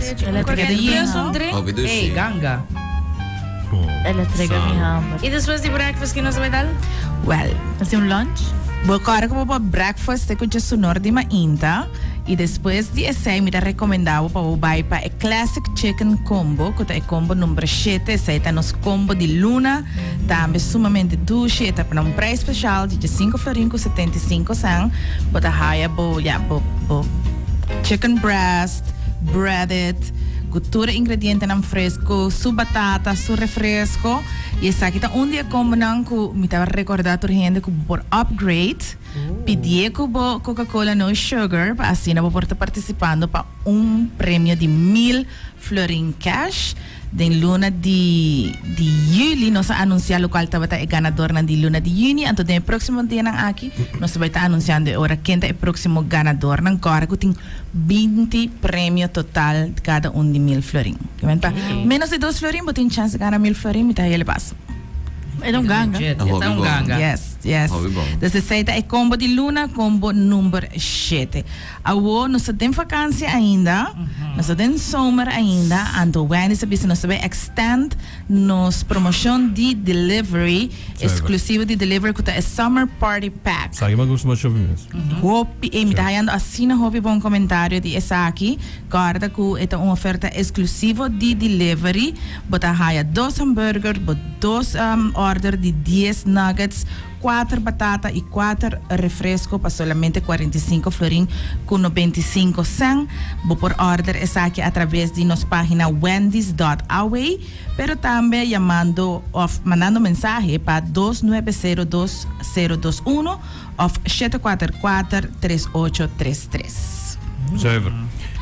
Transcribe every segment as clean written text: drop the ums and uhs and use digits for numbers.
Eléctrica Plus un drink. Hopi dushi. Hey, ganga. El a trega mi hamber. Y despues di breakfast ki nos ta bay dal? Well, Hasi un lunch? Bo kòrda ku bo por breakfast te ku djesunor di mainta i despues di esei mi ta rekomendá bo pa bo bai pa e Classic Chicken Combo ku ta e combo number shete. Esei ta nos combo di luna, tambe sumamente dushi. E ta na un prijs special di djesinku florin ku 75 cent. Bo ta haya bo, ya, bo bo chicken breast breaded ku tur e ingredientenan fresco, su batata, su refresco. I esaki ta un di e combonan ku mi ta rekordá tur hende ku bo por upgrade, pidié ku bo Coca-Cola no sugar pa asina bo por ta partisipando pa un premio di mil florin cash. Den luna di di juli nos a anunsiá lokual tabata e ganadornan di luna di yüni, anto den e próksimo dianan aki nos ta bai ta anunsiando e ora ken ta e próksimo ganadornan. Kòrda ku tin 20 premio total kada un di 1000 florin. Kimen pa menos di dos florin bo tin chance di gana 1000 florin, mi ta hel e paso. E ta un ganga. E ta un ganga. Yes, yes. Hopi bon. Dus esei ta e combo di luna, combo number shete. Awo nos ta den vakantie ainda, nos ta den zomer ainda, anto Wendy's a bisa nos ta bay extend nos promocion di delivery, exclusivo di delivery cu ta e Summer Party Pack. Esaki mi a gusta masha hopi mes. Hopi, ey mi ta hayando asina hopi bon comentario di esaki. Corda cu e ta un oferta exclusivo di delivery. Bo ta haya dos hamburger, bo dos order di dies nuggets, cuater batata y cuater refresco pa solamente 45 florin cu 95 cent. Bo por order esaki a traves di nos pagina wendys dot aw, pero tambe yamando of mandando mensahe pa 290 2021 of 744 3833. Zuiver.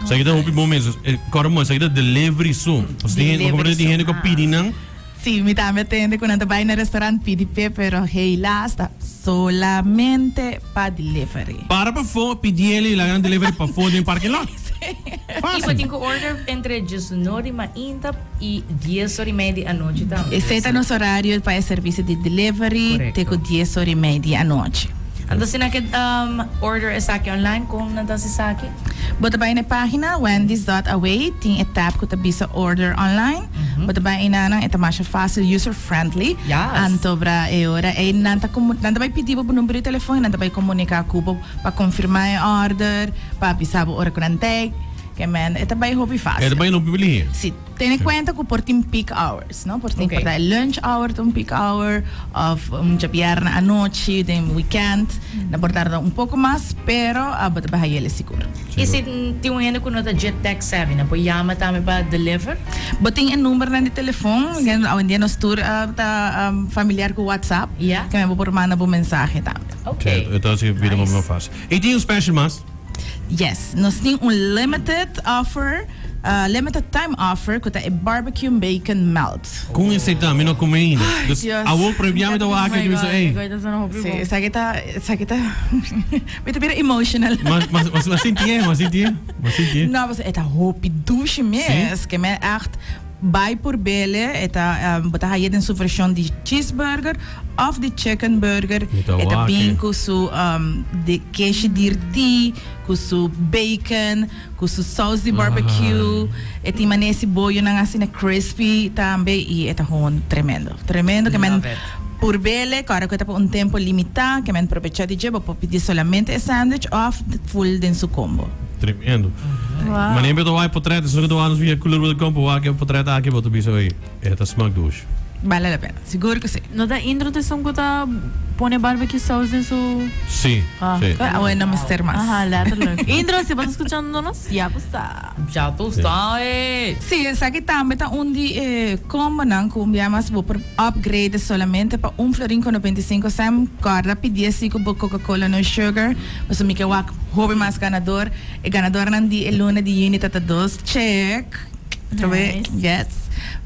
Esaki ta hopi bon mes. Kòrda mooi, esaki ta delivery so. Pasobra tin hende, tin hende ku a pidi nan. Sí, mi tambe a tende ku nan ta bai na restaurant pidi p'e, pero helaas ta solamente pa delivery. Para pafó, pidi el i laga nan delivery pafó den parking lot. I bo Fácil. tin ku order entre diesunor di mainta i dies or i mei di anochi tambe. Esei ta nos horario pa e servicio di delivery te ku dies or i mei di anochi. Anto si nan ke order esaki online, kon nan ta hasi esaki? Bo ta bai na e pagina wendys dot away, tin e tab ku ta bisa order online. Bo ta bai einanan, e ta masha fácil, user friendly. Anto bra e ora ei nan ta nan ta bai pidi bo bo number di telefon i nan ta bai komuniká ku bo pa konfirmá e order, pa bisa bo ora ku nan ta. Ke men e ta bai hopi fácil. E ta bai hopi lihe. Si. Tene kuenta ku por tin peak hours, no? Por tin por ta e lunch hour ta un peak hour of un djabièrnè anochi den weekend nan por tarda un poko mas, pero bo ta bai hay'el sigur. I si tin un hende ku no ta dje tech savvy, nan por yama tambe pa deliver? Bo tin e numbernan di telefon, awendia nos tur ta familiar ku WhatsApp, ke bo por manda bo mensahe tambe. Ok. E ta hasi bida mas fácil. I tin un special mas? Yes, nos tin un limited offer, limited time offer cu ta e barbecue bacon melt. Con esey ta? Mi no come ainda. Ay, Dus Dios. awor prohibia mi ta wak aki mi bisa ey. Sí, esaki ta, esaki ta, mi ta bira emotional. Ma, ma, ma, ma sinti e, ma sinti e, ma sinti e. No, pasobra e ta hopi dushi mes. Sí? Ke men echt bai por bele, e ta, bo ta haye den su version di cheeseburger of di chicken burger. Mi ta E ta wak bin e. cu su di keshi dirti, cu su bacon, cu su saus di barbecue. E tin manera si boyonan asina crispy tambe y e ta gewoon tremendo. Tremendo ke men Love it. purbele, kòrda ku e ta pa un tempo limita, ke men probecha di dje, bo por pidi solamente e sandwich of full den su combo. Tremendo. Manera mi ta wak e potret, esun ku ta wak nos via Cooler with a Compo wak e potret aki bo ta bisa oye, e ta smak dushi. Bale la pena, sigur ku si. No ta Indro ta esun ku ta pone barbecue sauce den su. Si, si. Awe no mester mas. Aha, letterlijk. Indro, si bo ta skuchando nos, ya bo sa. Ya bo sa e. Si, esaki tambe ta un di e combonan ku un bia mas bo por upgrade solamente pa un florin ku 95 cent. Kòrda pidi esi ku bo Coca-Cola no sugar, pasobra mi ke wak hopi mas ganador. E ganadornan di e luna di yüni ta ta dos chek. Atrobe, yes.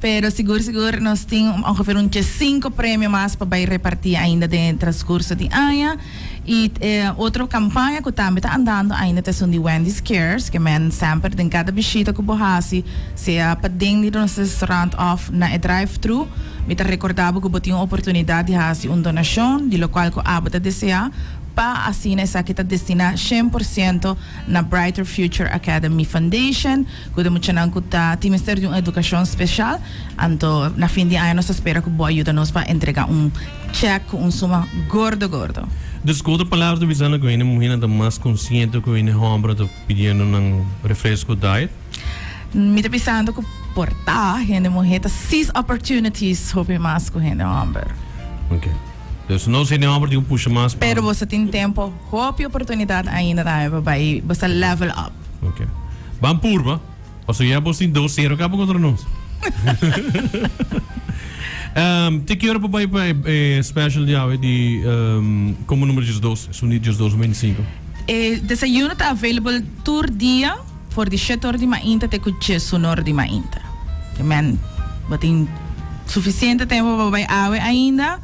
Pero sigur sigur nos tin ongeveer un 5 premio mas pa bai reparti ainda den e transcurso di aña. Y e otro campaña cu tambe ta andando ainda ta esun di Wendy's Cares, ke men semper den cada bishita cu bo haci, sea paden di nos restaurant of na e drive-thru, mi ta recorda bo cu bo tin un oportunidad di haci un donacion di locual cu abo ta desea. Pa asina esaki ta destina 100% na Brighter Future Academy Foundation, ku ta muchanan ku ta tin mester di un edukashon speshal. Anto na fin di aña nos ta spera ku bo a yuda nos pa entrega un chèk ku un suma gordo gordo. Dus ku otro palabra ta bisando ku hende muhénan ta mas konsiente ku hende hòmber ta pidiendo nan refresco diet? Mi ta bisando ku por ta hende muhé ta seize opportunities hopi mas ku hende hòmber. Ok. Dus nos hende hòmber tin ku pusha mas pa. Pero boso tin tempo, hopi oportunidat ainda tambe pa bai boso level up. Ok. Ban purba. Pasobra ya bos tin dos sero kaba kontra nos. Te ki ora por bai pa e special di awe di komo numero 12, esun di 12 25? E desayuno ta available tur dia for di shete or di mainta te ku djesun or di mainta. Men, bo tin sufisiente tempo pa bai awe ainda.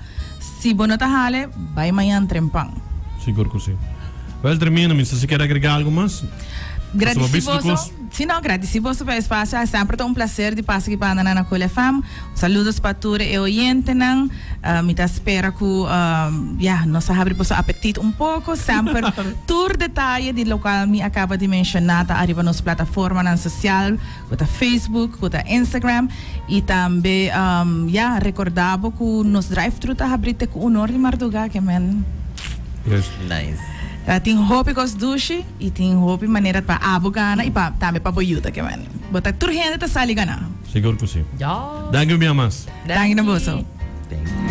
Si bo no ta hale, bai mañan trempan. Sigur ku si. Wel tremendo, mi sa si kier agrega algo mas. Gradisi boso. Si no, gradisi boso pa e espacio. A semper ta un placer di pasa aki pa anda na na Cool FM. Saludos pa tur e oyentenan. Mi ta spera ku ya nos a habri boso apetit un poko. Semper tur detaye di lokual mi a kaba di menshoná ta ariba nos plataformanan sosial. Ku ta Facebook, ku ta Instagram i tambe ya rekorda bo ku nos drive thru ta habri te ku un or di marduga ke men. Yes. Nice. Tin hopi kos dushi i tin hopi manera pa abo gana i pa tambe pa bo yuda ke men. Bo ta tur hende ta sali gana. Sigur ku si. Ya. Danki un bia mas. Danki na boso. Thank you.